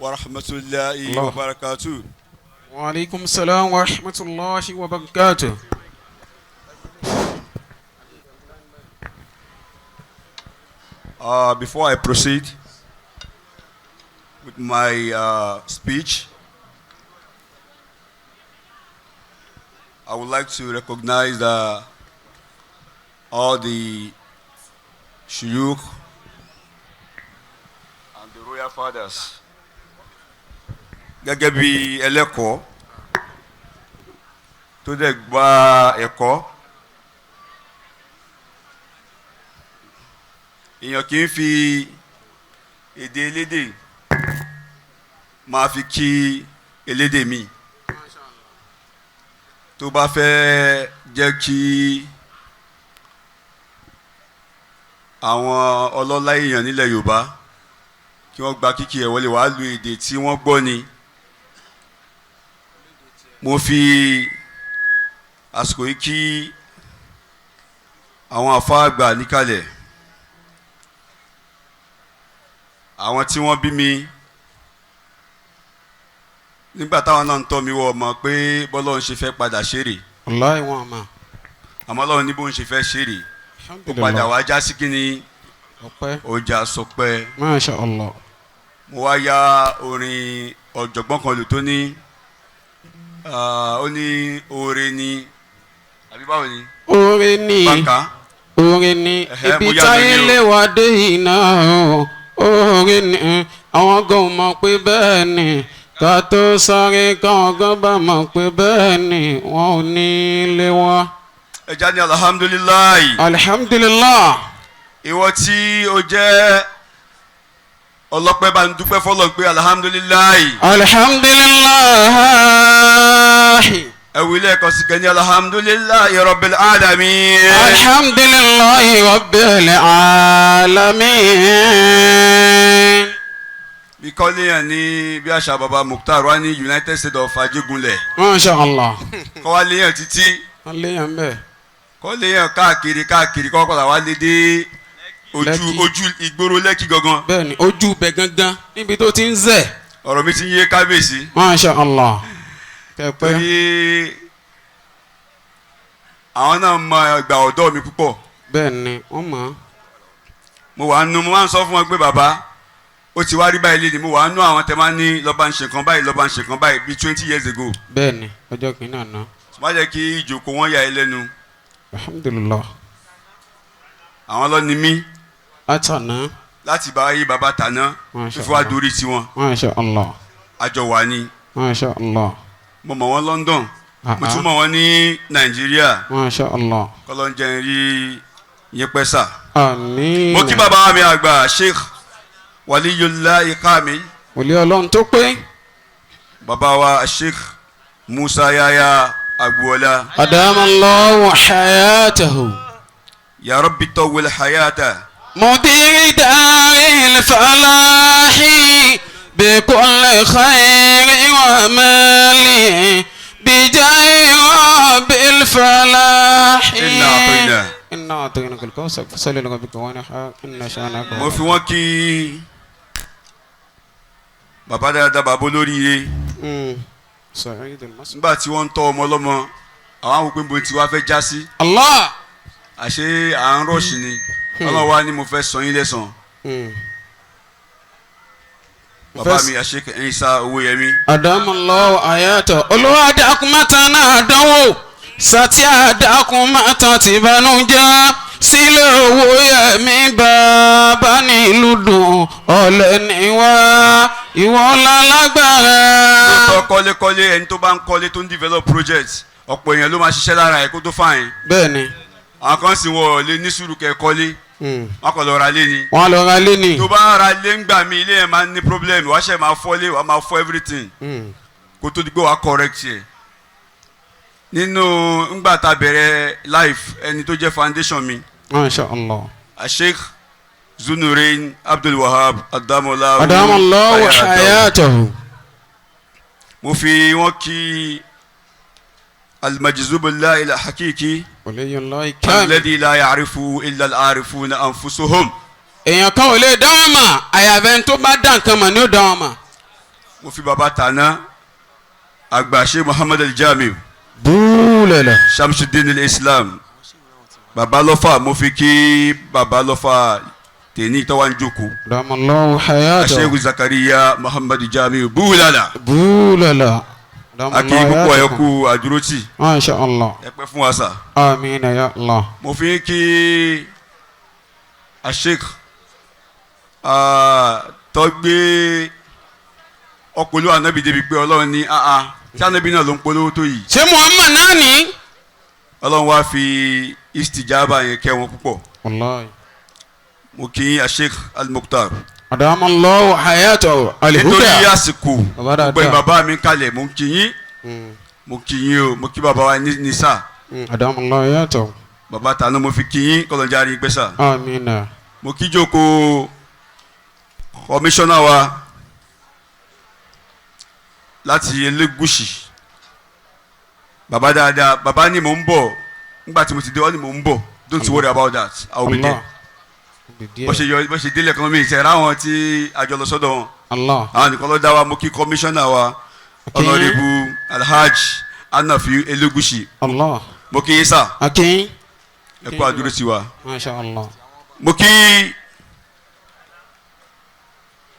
Wa rahmatulahi Allah. wa barakatuh. Wa alaikum salam wa rahmatulahi wa barakatuh. Before I proceed with my speech, I would like to recognize all the shuyukh and the royal fathers. Gẹ́gẹ́ bí ẹlẹ́kọ̀ọ́ tó dẹ̀ gba ẹ̀kọ́, èèyàn kì í fi èdè elédè máa fi kí elédè mi. Tó bá fẹ́ jẹ́ kí àwọn ọlọ́lá èèyàn nílẹ̀ Yorùbá kí wọ́n gba kíkí ẹ̀ wọlé, wàá lu èdè tí wọ́n gbọ́ ni. Mo fi àsìkò yìí kí àwọn àfáà àgbà níkàlẹ̀, àwọn tí wọ́n bí mi nígbà táwọn náà ń tọ́ mi wọ̀ mọ̀ pé bọ́lọ́run ṣe fẹ́ padà ṣeré. Wallahi wọn ma. Àmọ́ Ọlọ́run ní bó ń ṣe fẹ́ ṣeré, ó padà wá já sí kíni. Ọpẹ́. Ọjà sọpẹ́. Masha Allah. Mo wá ya orin ọ̀jọ̀gbọ́n kan lò tó ní ó ní oore ni àbí báwo ni. Oore ni. Bàǹkà. Oore ni. Ẹ̀hẹ́, ibi mo yá táyé lóní o. lé wa dé iná o. Oore ni. Àwọn gan mọ̀ pé bẹ́ẹ̀ ni, ká tó sáré káwọn gan bá mọ̀ pé bẹ́ẹ̀ ni, wọn ò ní lé wa. Ẹ já ní alhamdulilayi. Alhamdulillah. Ìwọ tí o jẹ́ ọlọ́pẹ́ bá ń dúpẹ́ fọlọ́ pé alhamdulilayi. Alhamdulillah. Ẹ wí lẹ́ẹ̀kan sí kẹ́ni alhamdulilayi rabbil alamin. Alhamdulillah rabbil alamin. Bí kọ́léyàn ní bí àṣà baba Mukhtar wá ní United States of Ajégúnlẹ̀. Masha Allah. Kọ́ wá léyàn títí. Wọ́n léyàn bẹ́ẹ̀. Kọ́ léyàn káàkiri káàkiri kọ́ kọ́ta wá lé dé ojú Lẹ́kì. Ojú ìgboro Lẹ́kì gangan. Bẹ́ẹ̀ni, ojú bẹ̀ gangan níbi tó ti ń zẹ̀. Ọ̀rọ̀ mi ti ń yé kábíyèsí. Masha Allah. Kẹ̀pẹ́. Torí àwọn náà mọ ìgbà ọ̀dọ́ mi púpọ̀. Bẹ́ẹ̀ni, wọ́n mọ̀. Mo wà nù, mo máa ń sọ fún wọn pé bàbá ó ti wá rí báyìí léde, mo wà nù àwọn tẹ máa ń ní lọ́ba ń ṣe nǹkan báyìí, lọ́ba ń ṣe nǹkan báyìí bíi 20 years ago. Bẹ́ẹ̀ni, ọjọ́ kìíní àná. Má jẹ́ kí ìjókòó wọn yà ẹ́ lẹ́nu. Alhamdulillah. Àwọn lọ ni mí. Látàná. Láti bá ayé bàbá tàná Masha tó fi wá Allah. dorí tiwọn. Masha Allah. Àjọ wà ní. Masha Allah. Mo mọ̀ wọ́n London. Mo Ah, tún ah. mọ̀ wọ́n ní Nàìjíríà. Masha Allah. Kọ́lọ́ ń jẹ́ rí yín pẹ́ sà. Àmín. Mo kí bàbá mi àgbà Sheikh Waliyullah Kamil. Wòlíì Ọlọ́run tó pé. Bàbá wa Sheikh Musa Yaya Agboola. Adamallahu hayatahu. Ya Rabbi tawwil hayata. مدير دار الفلاح بكل خير ومال بجاه رب الفلاح. إنا أعطينا. إنا أعطيناك الكوثر فصل لربك وانحر إن شانئك هو. Mo fi wọ́n kí bàbá dáadáa, bàbá olóríire. سعيد المسجد. Nígbà tí wọ́n ń tọ́ ọmọ ọlọ́mọ, àwọn àwọn òpin bo tí wàá fẹ́ já sí. Allah. Àṣé à ń rọ̀ṣì ni. Ọlọ́run wa ni mo fẹ́ sọ yín lẹ́sàn. Bàbá mi Sheikh Isa Owóyẹmí. Adamallahu hayatahu. Olúwa dákun mọ́tàn náà dánwò sátí àdákun mọ́tàn tìbànújẹ́ sílẹ̀ owó yẹmí bàbá nílùú dùn ọ̀lẹ́ níwá ìwọ lálágbára. Lóòótọ́ kọ́lékọ́lé, ẹni tó bá ń kọ́lé tó ń develop project, ọ̀pọ̀ èèyàn ló máa ṣiṣẹ́ lára ẹ̀ kó tó fààyàn. Bẹ́ẹ̀ni. Àwọn kan sì wọ̀ lé ní sùúrù kẹ́ kọ́lé, wọn kàn lọ ra lé ni. Wọ́n lọ ra lé ni. Tó bá ra lé ńgbà mí, ilé yẹn máa ń ní problem, wàá ṣe máa fọ́lé, wàá máa fọ́ everything kó tó di pé wàá correct yẹ. Nínú ńgbà tá a bẹ̀rẹ̀ life, ẹni tó jẹ́ foundation mi, Masha Allah. Sheikh Zunurein Abdul Wahab Adamola. Adamallahu hayatahu. Mo fi wọn kí al-majzubullah ila hakiki. Waliyullahi kamil. Alladhi la ya'rifu illa al-arifuna anfusuhum. Èèyàn kan ò lè dá wọn mọ̀, àyàfẹ́ tó bá dá nǹkan mọ̀ ni ó dá wọn mọ̀. Mo fi bàbá tàná àgbà Sheikh Muhammad Al-Jamiu Búlẹ̀lẹ̀. Shamsuddin Al-Islam, bàbá lọ́fà. Mo fi kí bàbá lọ́fà tèní tọ́wá ń jókòó. Adamallahu hayatahu. Sheikh Zakariya Muhammad Jamiu Búlàlà. Búlẹ̀lẹ̀. Akí púpọ̀, ẹ kú àdúrótì. Masha Allah. Ẹ pẹ́ fún wa sà. Amina ya Allah. Mo fi kí Sheikh tó gbé ọpọlọ ànábì débi pé Ọlọ́run ní àá tí ànábì náà ló ń polówó tó yìí. Ṣé Muhammad náà ní? Ọlọ́run wá fi istijaba yẹn kẹ́ wọn púpọ̀. Wallahi. Mo kí Sheikh Al-Mukhtar. Adamallahu hayatahu. Nítorí Alihuda. àsìkò, Bàbá dáadáa. gbogbo bàbá mi kalẹ̀, mo kí yín, mo kí yín o. Mo kí bàbá wa ní nisa. Adamallahu hayatahu. Bàbá tànú, mo fi kí yín, kọlọ̀njà rí pẹ́ sà. Amina. Mo kí jókòó kọmíṣánná wa láti Elégùṣì, bàbá dáadáa. Bàbá ní mò ń bọ̀. Nígbà tí mo ti dé, wọ́n ní mò ń bọ̀, don't worry about that, I will be there. Allah. Bó ṣe yọ, bó ṣe délẹ̀ kan, mi ìṣẹ̀rá àwọn tí a jọ lọ sọ́dọ̀ wọn. Allah. Àwọn nìkan ló dá wa. Mo kí kọmíṣánná wa, Honourable Alhaji Anafi Elégùṣì. Allah. Mo kí yín sà. Akin. Ẹ kú àdúró sí wa. Masha Allah. Mo kí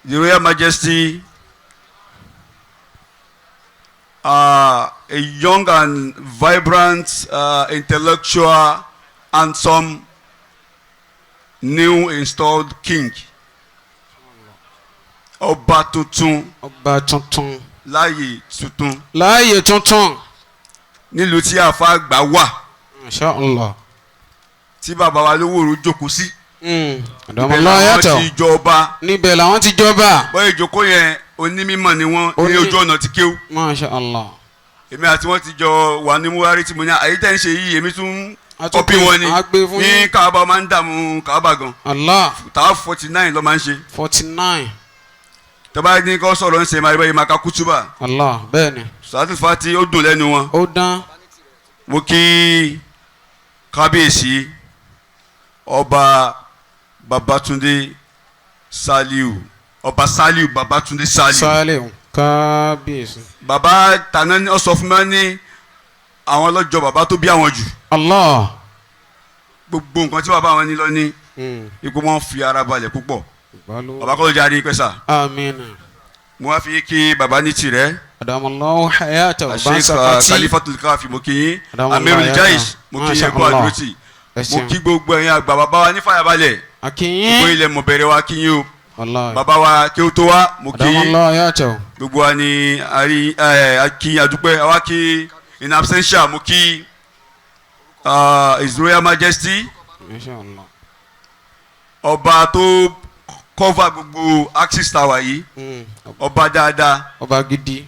the Royal Majesty, a young and vibrant, intellectual, handsome, new installed king, ọba tuntun. Ọba tuntun. Láàyè tuntun. Láàyè tuntun. Nílùú tí àfa àgbà wà. Masha Allah. Tí bàbá wa lówó jókòó sí. Ibẹ̀ Adamallahu làwọn hayatahu. ti jọba. Níbẹ̀ làwọn ti jọba. Bọ́ ìjókòó yẹn, onímọ̀ ni wọ́n ní ojú ọ̀nà ti kéwú. Masha Allah. Èmi àti wọn ti jọ wà ní muhari tí mo ní àyè tẹ́ ń ṣe yìí, èmi tún A tún copy wọn ni. A gbé fún Ní yín. Kaaba máa ń dààmú Kaaba gan. Allah. Tàwa 49 ló máa ń ṣe. 49. Tọ́ba ní kó sọ̀rọ̀ ń ṣe máa rí báyìí, máa ka kútúbà. Allah, bẹ́ẹ̀ ni. Sàtì fati, ó dùn lẹ́nu wọn. Ó dán. Mo kí kábíyèsí Ọba Babatunde Saliu, Ọba Saliu Babatunde Saliu. Saliu, kábíyèsí. Bàbá tàná ní ó sọ fún mi ní àwọn ọlọ́jọ́ bàbá tó bí àwọn jù. Allah. Gbogbo nǹkan tí bàbá wọn ní lọ ní ipò, wọn fi ara balẹ̀ púpọ̀. Ìbálò. Bàbá kọ́ ló jáde pẹ́ sà. Amina. Mo wá fi kí bàbá ní tirẹ̀. Adamallahu hayatahu. Sheikh Khalifatul Kafi, mo kí yín. Adamallahu Amirul hayatahu. Jaish, mo kí yín. Masha Ẹ̀kọ́ Allah. àdúrótì. Ẹ Mo ṣeun. kí gbogbo ẹ̀yin àgbà bàbá wa ní fàyàbalẹ̀. Gbogbo Akin. ilẹ̀ mọ̀bẹ̀rẹ̀ wa, kí yín o. Wallahi. Bàbá wa kí ó tó wá, mo kí yín. Adamallahu hayatahu. Gbogbo wa ni àrí ẹ kí adúpẹ́ àwa kí. In absentia, mo kí His Royal Majesty, Masha Allah. ọba tó cover gbogbo axis tower yìí, ọba dáadáa. Ọba gidi.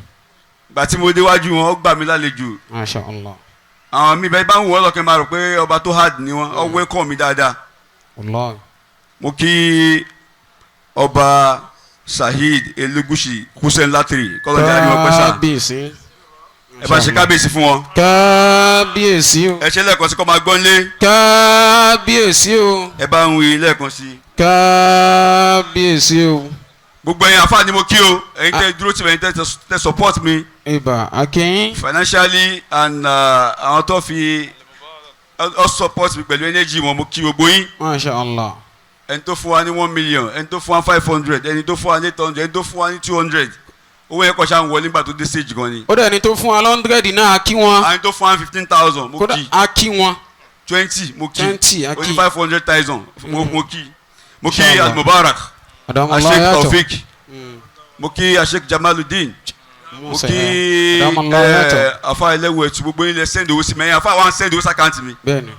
Gbà tí mo déwájú wọn, ó gbà mí lálejò. Masha Allah. Àwọn mi bẹ́ẹ̀ bá ń wọ́ ọlọ́kẹ́ máa rò pé ọba tó hard ni wọ́n. Ọ welcome mi dáadáa. Wallahi. Mo kí Ọba Saheed Elegushi Hussein Latri, kọ́lọ́jà ni wọ́n pẹ́ sá. Kábíyèsí. Ẹ bá ṣe kábíyèsí fún wọn. Kábíyèsí o. Ẹ ṣe lẹ́ẹ̀kan sí kọ́ máa gbọ́n lé. Kábíyèsí o. Ẹ bá ń wí lẹ́ẹ̀kan sí. Kábíyèsí o. Gbogbo ẹ̀yin àfáà ni mo kí o, ẹ̀yin tẹ́ dúró tì mí, ẹ̀yin tẹ́ support mi Ibà akin. financially and àwọn tó fi ọ support mi pẹ̀lú energy wọn, mo kí gbogbo yín. Masha Allah. Ẹni tó fún wa ní 1 million, ẹni tó fún wa 500, ẹni tó fún wa ní 800, ẹni tó fún wa ní 200, owó yẹn kọ́ ṣáà ń wọlé nígbà tó dé stage gan ni. Ó dẹ̀ ní tó fún wa 100 náà, a kí wọn. Ẹni tó fún wa 15,000, mo Kódà kí. a kí wọn. 20, mo kí. 20, a Ó ní kí. 500,000, mo kí, mo kí. Inshallah. Al-Mubarak Adamallahu Asheik hayatahu. Taofik, mo kí Asheik Jamaluddin, mo kí Adamallahu hayatahu. Afa ẹlẹ́wọ̀ ẹ̀tù. Gbogbo ilẹ̀ send owó sí mi. Ẹ̀yin afa wa ń send owó sí account mi. Bẹ́ẹ̀ni.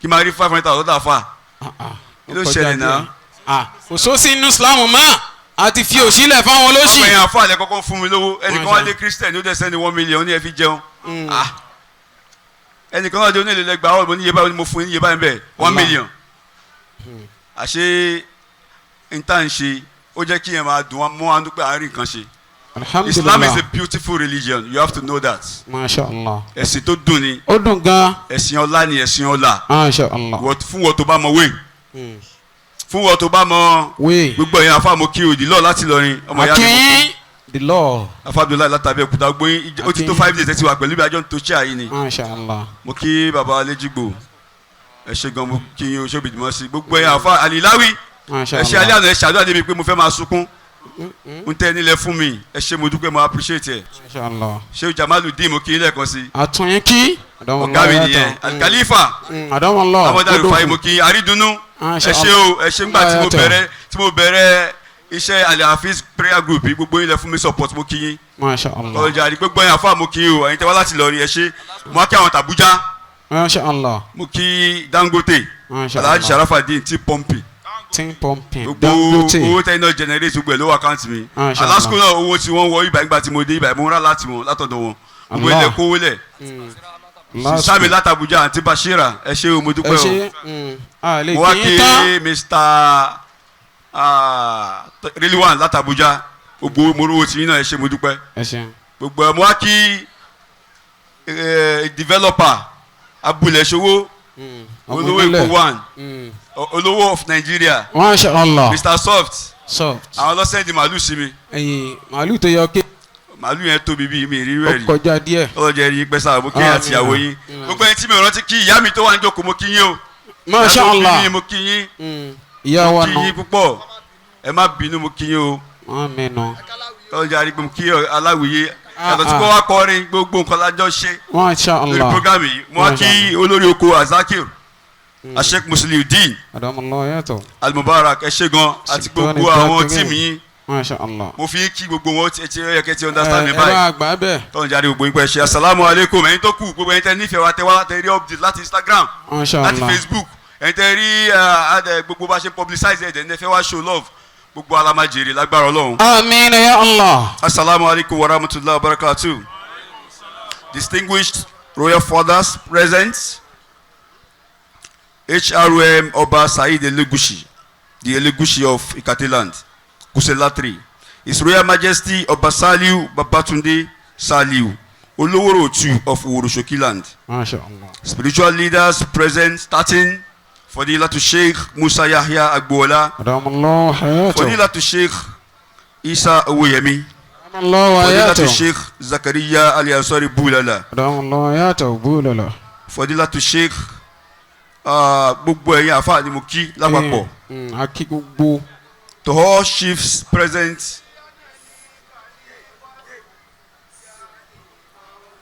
Kí n máa rí 500,000 lọ́dọ̀ afa. Ah, ah. Kí ló Ó kọjá ṣẹlẹ̀ díẹ̀. náà? Ah, kò sósì inú Islam mọ́, a ti fi òṣìlẹ̀ fáwọn olóṣì. Ọmọ yẹn, afa àlẹ́ kọ́kọ́ fún mi lówó. Ẹnìkan wá lé Christian, ó dẹ̀ send 1 million, ní ẹ fi jẹun. Ah, ẹnìkan náà dé, onílé lẹ́gbàá ọ̀, mo ní iye báyìí, mo fún yín iye báyìí bẹ́ẹ̀, one Allah. million. Àṣé n tá n ṣe, ó jẹ́ kí ẹ máa dùn wá mọ́ àánú pé à ń rí nǹkan ṣe. Islam is Alhamdulilah. a beautiful religion, you have to know that. Masha Allah. Ẹ̀sìn tó dùn ni. Ó dùn gan. Ẹ̀sìn ọlá ni, ẹ̀sìn ọlá. Masha Allah. Fún wọ́n tó bá mọ wé, fún wọ́n tó bá mọ Wéè. gbogbo ẹ̀yin afa, mo kí òdì lọ́ọ̀ láti lọrin, ọmọ ìyá mi, mo kí. Akin. The law. Afa Abdullahi látàbí ẹ̀kúta gbóyin, ó ti tó 5 days ẹ ti wà pẹ̀lú bí ajọ́ ń tó chair yìí ni. Masha Allah. Mo kí baba Alejigbo, ẹ ṣe gan. Mo kí yín o, ṣé òbí sí gbogbo ẹ̀yin àfa Alilawi. Masha Ẹ ṣe alẹ́ Allah. àná, ẹ ṣàdúrà débi pé mo fẹ́ máa sunkún n tẹ́ nílẹ̀ fún mi. Ẹ ṣe, mo dúpẹ́, mo appreciate ẹ. Masha Allah. Ṣé Jamaludin, mo kí yín lẹ́ẹ̀kan sí. Àtúnyín kí. Ọ̀gá mi nìyẹn, Alikalifa. Àdánwò. Amadu Arufai, mo kí àrídùnnú. Masha Ẹ ṣe o, ẹ ṣe. Ńgbà tí mo Yàtọ̀. bẹ̀rẹ̀, tí mo bẹ̀rẹ̀ iṣẹ́ Alhafiz prayer group yìí, gbogbo yín lẹ fún mi support, mo kí yín. Masha Allah. Ọjà àrí gbogbo yín àfa, mo kí yín o. Ẹ̀yin tẹ́ wá láti lọ rí, ẹ ṣe. Mo kí àwọn tàbújá. Masha Allah. Mo kí Dangote. Masha Alhaji Allah. Sharafadin tí pọ́ǹpì. Tí pumping. Gbogbo Dangote. owó tẹ́yìn náà generate, gbogbo ẹ̀ ló wà account mi. Masha Alasco Allah. náà, owó tí wọ́n wọ ibà nígbà tí mo dé ibà, mo ń rà láti wọn látọ̀dọ̀ wọn, gbogbo Allah. ilẹ̀ kówó lẹ̀. Last Sami látàbújá àti Bashira, ẹ ṣé o, mo Ẹ dúpẹ́ o. ṣe. A lè Mo wá kí kí yín tán. Mr Rilwan látàbújá, gbogbo mo rówó tí yín náà, ẹ ṣé, mo dúpẹ́. Ẹ ṣe. Gbogbo ẹ, mo wá kí developer Abúlé Ṣòwò, olówó Èkó one, olówó of Nigeria. Masha Allah. Mr Soft. Soft. Àwọn ló send màálù sí mi. Ẹyin màálù tó yọ ké. Màálù yẹn tóbi bíi mi rí Ó rẹ̀ rí. kọjá díẹ̀. Ọlọ́jọ́ rí pẹ́ sáà, mo kí yín àti ìyàwó yín. Gbogbo ẹni tí mi ò rántí kí, ìyá mi tó wà ní jókòó, mo kí yín o. Masha Ìyá tó bí Allah. mi, mo kí yín. Ìyá Mo wa kí nù. yín púpọ̀, ẹ má bínú, mo kí yín o. Àmín nù. Ọlọ́jọ́ rí pé mo kí aláwìyé yàtọ̀ tí Ah, kò ah. wá kọrin, gbogbo nǹkan lájọ ṣe Masha lórí Allah. program yìí. Mo wá kí olórí oko Azakir Asheik Musliudeen Adamallah yàtọ̀. Almubarak, ẹ ṣé gan, àti gbogbo àwọn team yín. Masha Allah. Mo fi kí gbogbo wọn, ti ẹ yẹ kẹ́ ti understand mi Ẹ báyìí. bá gbà bẹ́ẹ̀. Tọ́nù jáde, gbogbo yín pẹ́ ṣe. Asalaamu aleykum. Ẹ̀yin tó kù, gbogbo ẹ̀yin tẹ́ nífẹ̀ẹ́ wa, tẹ́ wá, tẹ́ rí update láti Instagram, Masha láti Allah. Facebook, ẹ̀yin tẹ́ rí gbogbo bá ṣe publicize ẹ̀, ẹ̀ fẹ́ wá show love, gbogbo alamajèrè lágbára Ọlọ́run. Àmín ya Allah. Asalaamu aleykum wa rahmatulahi wa barakatuh. Distinguished royal fathers present, HRM Oba Saheed Elegushi, the Elegushi of Ikateland, Kuselatri, His Royal Majesty Oba Saliu Babatunde Saliu, Oloworo II of Oworoshokiland. Masha Allah. Spiritual leaders present, starting Fadilatu Sheikh Musa Yahya Agboola, Adamallah hayatu. Fadilatu Sheikh Isa Owoyemi, Adamallah Fadilatu hayatu. Sheikh Zakariya Ali Ansari Bulala, Adamallah hayatu bulala. Fadilatu Sheikh gbogbo ẹ̀yin àfáà ni mo kí lápapọ̀. A kí gbogbo. To all chiefs present,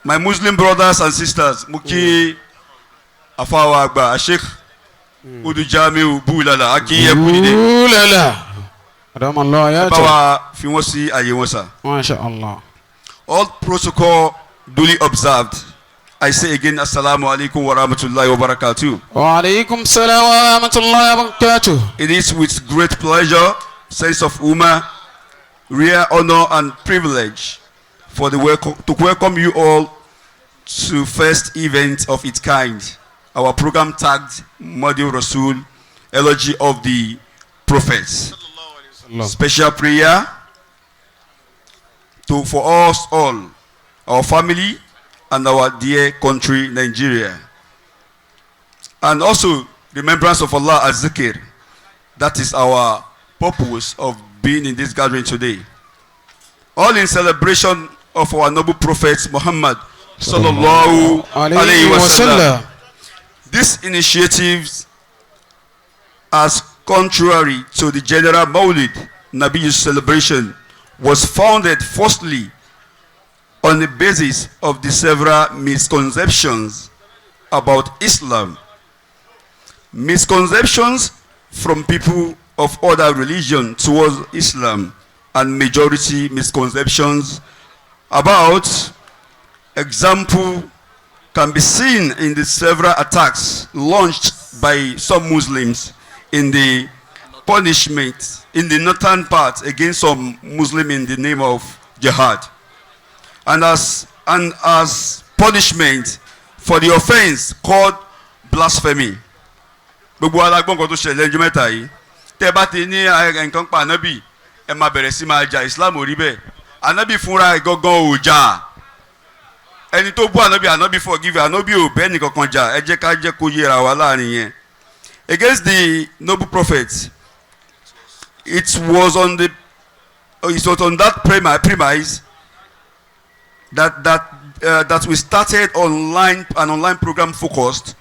my Muslim brothers and sisters, mo kí àfáà wa àgbà Sheikh Udu Jamiu Bulala, a kí ẹ kú dìde. Bulala. Adamallah Ẹ bá hayatu. wa fi wọ́n sí àyè wọn sà. Masha Allah. All protocol duly observed. I say again, assalamu alaikum wa rahmatullahi wa barakatuh. Wa alaikum salam wa rahmatullahi wa barakatuh. It is with great pleasure, sense of humor, rare honor and privilege for the welcome, to welcome you all to first event of its kind. Our program tagged Madih Rasul, Elegy of the Prophets. Special prayer to for us all, our family, and our dear country, Nigeria. And also, remembrance of Allah as zikr. That is our purpose of being in this gathering today. All in celebration of our noble prophet Muhammad sallallahu alayhi wa sallam. These initiatives, as contrary to the general Maulid Nabi celebration, was founded firstly on the basis of the several misconceptions about Islam. Misconceptions from people of other religion towards Islam and majority misconceptions about example can be seen in the several attacks launched by some Muslims in the punishment in the northern part against some Muslim in the name of jihad. And as punishment for the offense called blasphemy. Gbogbo alágbọ́n kan tó ṣẹlẹ̀ ẹjọ́ mẹ́ta yìí, tẹ́ ẹ bá ti ní nǹkan pa ànábì, ẹ máa bẹ̀rẹ̀ sí máa jà. Islam ò rí bẹ́ẹ̀. Ànábì fúnra ẹ̀ gangan ò jà. Ẹni tó bú ànábì, ànábì forgive. Ànábì ò bẹ́ẹ̀ nìkankan jà. Ẹ jẹ́ ká jẹ́ kó yẹra wa láàrin yẹn. Against the noble prophet, it was on the It was on that premise that we started online an online program focused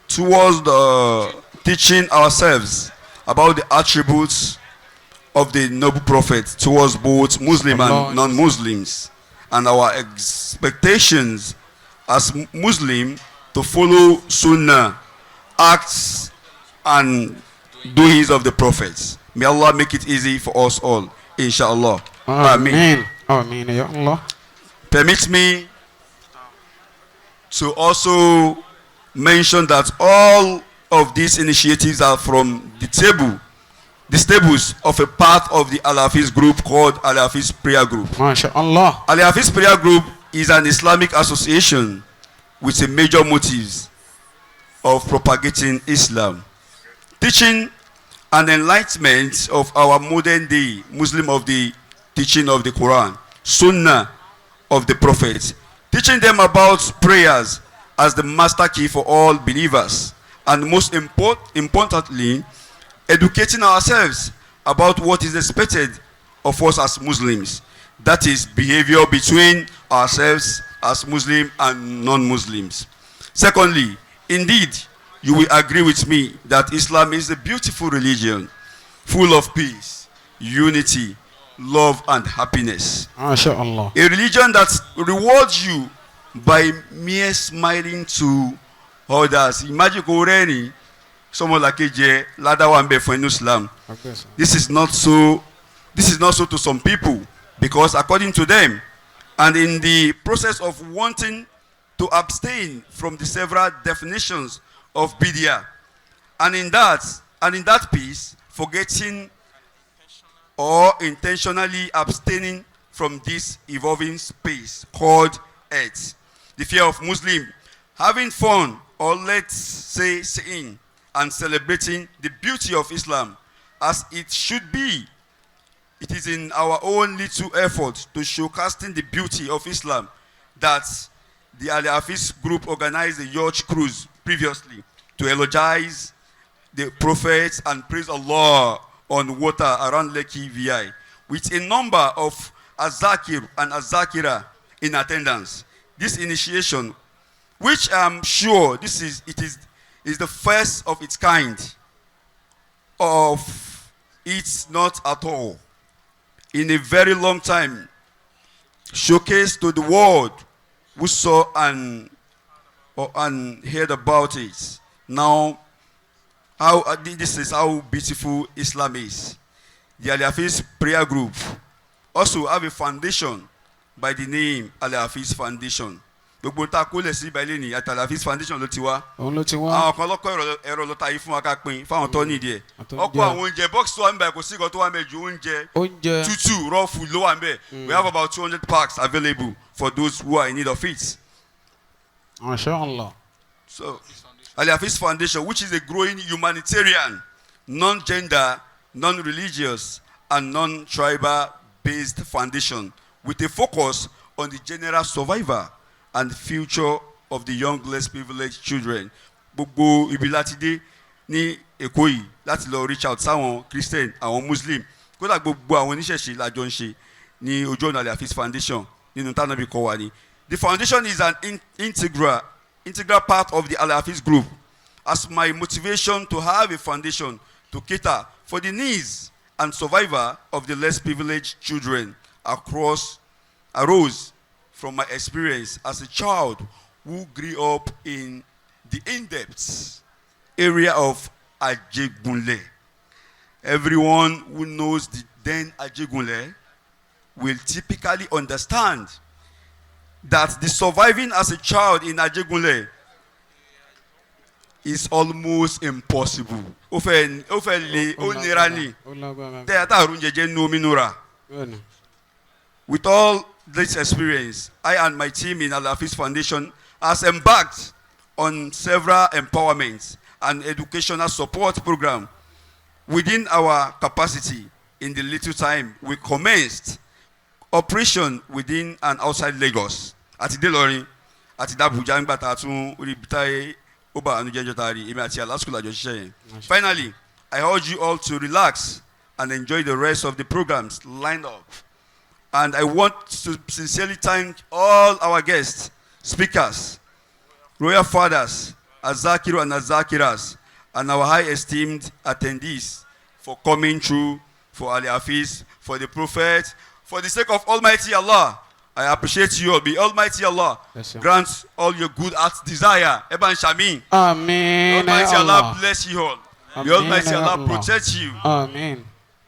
towards the teaching ourselves about the attributes of the noble prophet towards both Muslim Allah. And non-Muslims, and our expectations as Muslim to follow Sunnah, acts and doings of the prophets. May Allah make it easy for us all, inshallah. Amen. Àmín, àmín ya Allah. Permit me to also mention that all of these initiatives are from the stables of a part of the Al-Hafiz group called Al-Hafiz Prayer Group. Masha Allah. Al-Hafiz Prayer Group is an Islamic association with a major motives of propagating Islam, teaching and enlightenment of our modern day Muslim of the teaching of the Quran, Sunnah of the Prophet, teaching them about prayers as the master key for all believers, and most importantly, educating ourselves about what is expected of us as Muslims. That is behavior between ourselves as Muslim and non-Muslims. Secondly, indeed, you will agree with me that Islam is a beautiful religion, full of peace, unity, love, and happiness. Masha Allah. A religion that rewards you by mere smiling to others. Imagine kò rẹ́rìn sọmọlàkejì ẹ, ládàá wà ńbẹ̀ fún inú Islam. This is not so to some people, because according to them, and in the process of wanting to abstain from the several definitions of bidia, and in that peace, forgetting or intentionally abstaining from this evolving space called earth, the fear of Muslim having fun, or let's say seeing and celebrating the beauty of Islam as it should be. It is in our own little effort to showcasting the beauty of Islam that the Al Hafiz group organized a yacht cruise previously to eulogize the prophets and praise Allah on water around Lekki VI, with a number of Azakir and Azakira in attendance. This initiation, which I'm sure this is it is the first of its kind, of it's not at all in a very long time, showcased to the world who saw and heard about it. Now, how this is how beautiful Islam is. The Al Hafiz Prayer Group also have a foundation by the name Al Hafiz Foundation. Gbogbo ta kó lẹ̀ sí ìbálẹ̀ ní àti Al Hafiz Foundation ló ti wá. Òun ló ti wá. Àwọn kan lọ́kọ́ ẹ̀rọ lọ́ta yìí fún wa ká pín fáwọn tó nídìí ẹ̀. Àtọ́ ọkọ̀ díẹ̀. Àwọn oúnjẹ box tó wà níbẹ̀, kò sí nǹkan tó wà níbẹ̀ ju oúnjẹ Oúnjẹ. tútù, raw food ló wà níbẹ̀. We have about 200 packs available for those who are in need of it. Masha Allah. So, Al Hafiz Foundation, which is a growing humanitarian, non-gender, non-religious, and non-tribal based foundation with a focus on the general survival and future of the young, less privileged children. Gbogbo ibi láti dé ní Èkó yìí láti lọ reach out sáwọn Christian, àwọn Muslim, kódà gbogbo àwọn oníṣẹ̀ṣe lájọ ń ṣe ní ojú ọ̀nà Al Hafiz Foundation nínú tánàbí kọ́ wa ni. The foundation is an integral part of the Al Hafiz group, as my motivation to have a foundation to cater for the needs and survival of the less privileged children across arose from my experience as a child who grew up in the in-depth area of Ajegunle. Everyone who knows the then Ajegunle will typically understand that the surviving as a child in Ajegunle is almost impossible. Ó fẹ́ le, ó nira ni. Ó lágbára. Tẹ́yà tá àrùn jẹjẹ nu omi nura. Bẹ́ẹ̀ni. With all this experience, I and my team in Al Hafiz Foundation has embarked on several empowerment and educational support program within our capacity in the little time we commenced operation within and outside Lagos. Àti dé Ìlọrin, àti dàbújá nígbà tá a tún rí ibi táyé ó bá àánú jẹ́jọ́ tá a rí èmi àti Alaskul àjọ ṣiṣẹ́ yẹn. Finally, I urge you all to relax. and enjoy the rest of the programs lined up. And I want to sincerely thank all our guests, speakers, royal fathers, Azakiru and Azakiras, and our high esteemed attendees for coming through for Ali Hafiz, for the Prophet, for the sake of Almighty Allah. I appreciate you all. May Almighty Allah Yes, sir. Grant all your good heart's desire. Ẹ bá ń ṣàmín. Àmín. Almighty Allah bless you all. May Àmín, Almighty ya Allah Allah. Protect you Àmín.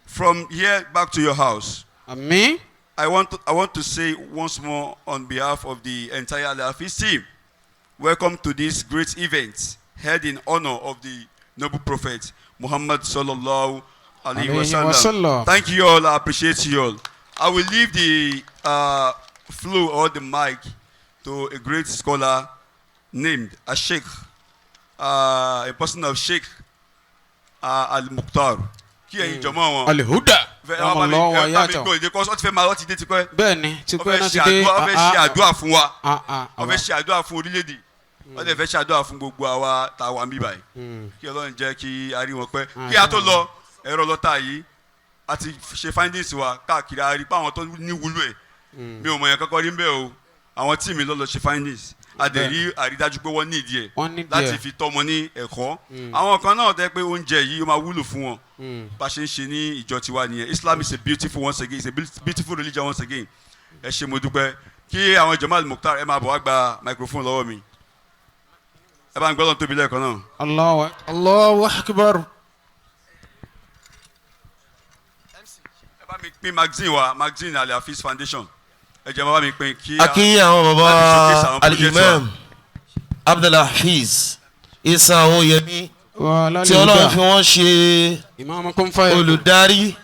From here back to your house. Àmín. I want to say once more on behalf of the entire Al Hafiz team, welcome to this great event held in honor of the noble prophet Muhammad sallallahu alaihi Alayhi wasallam. wasallam. Thank you all. I appreciate you all. I will leave the floor or the mic to a great scholar named a Sheikh, a person of Sheikh Al Mukhtar. Kí ẹ̀yin jọmọ́ wọn. Alihuda. Fẹ́ ẹ wá bá mi Ọmọ ẹ bá mi yàtọ̀. gbọ́ èdè kọ́ ọ́ ti fẹ́ máa lọ́ ti dé tipẹ́. Bẹ́ẹ̀ni, Wọ́n tipẹ́ fẹ́ náà ti ṣe dé. àdúrà, wọ́n fẹ́ ṣe àdúrà fún wa, wọ́n fẹ́ ṣe àdúrà fún orílẹ̀-èdè, wọ́n dẹ̀ fẹ́ ṣe àdúrà fún gbogbo àwa tá a wà níbí báyìí. Kí Ọlọ́run jẹ́ kí a rí wọn pẹ́. Kí a tó lọ, ẹ̀rọ lọ́tà yìí, a ti ṣe findings wa káàkiri, a rí pé àwọn tó ní wúlò ẹ̀, mi ò mọ̀ yẹn kọ́kọ́ rí ń bẹ́ẹ̀ o. Àwọn team ló lọ ṣe findings, a dẹ̀ rí àrídájú pé wọ́n ní ìdí ẹ̀ Wọ́n ní láti díẹ̀. Fi tọ́mọ ní ẹ̀kọ́. Àwọn kan náà tẹ́ pé oúnjẹ yìí ó máa wúlò fún wọn. Bá a ṣe ń ṣe ní ìjọ tiwa nìyẹn. Islam is a beautiful, once again, it's a beautiful religion once again. Ẹ ṣé, mo dúpẹ́. Kí àwọn Jamal Mukhtar ẹ máa bọ̀ wá gba microphone lọ́wọ́ mi. Ẹ bá ń gbọ́dọ̀ tóbi lẹ́ẹ̀kan náà. Allahu Allahu akbar. Ẹ bá mi pín magazine wa, magazine Al Hafiz Foundation. Ẹ jẹ́ bá mi pín kí. Akí àwọn Láti showcase baba àwọn project wa. Al-Imam Abdulhafiz Isa Oyemi Wa tí Ọlọ́run fi wọ́n ṣe Imam kun fire. Olùdarí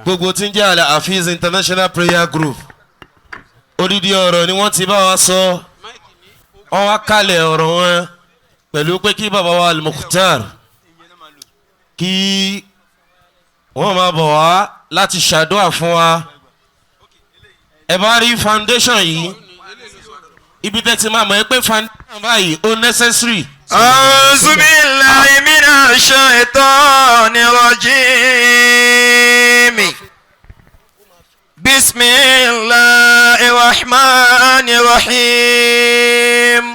gbogbo tí ń jẹ́ Al-Hafiz International Prayer Group. Odidi ọ̀rọ̀ ni wọ́n ti bá wa sọ. Wọ́n wá kalẹ̀ ọ̀rọ̀ wọn pẹ̀lú pé kí baba wa Al-Mukhtar kí wọ́n máa bọ̀ wá láti ṣàdúrà fún wa. Ẹ bá rí foundation yìí, ibi tẹ́ ti máa mọ̀ ẹ́ pé foundation báyìí ó necessary. أعوذ بالله من الشيطان الرجيم. بسم الله الرحمن الرحيم.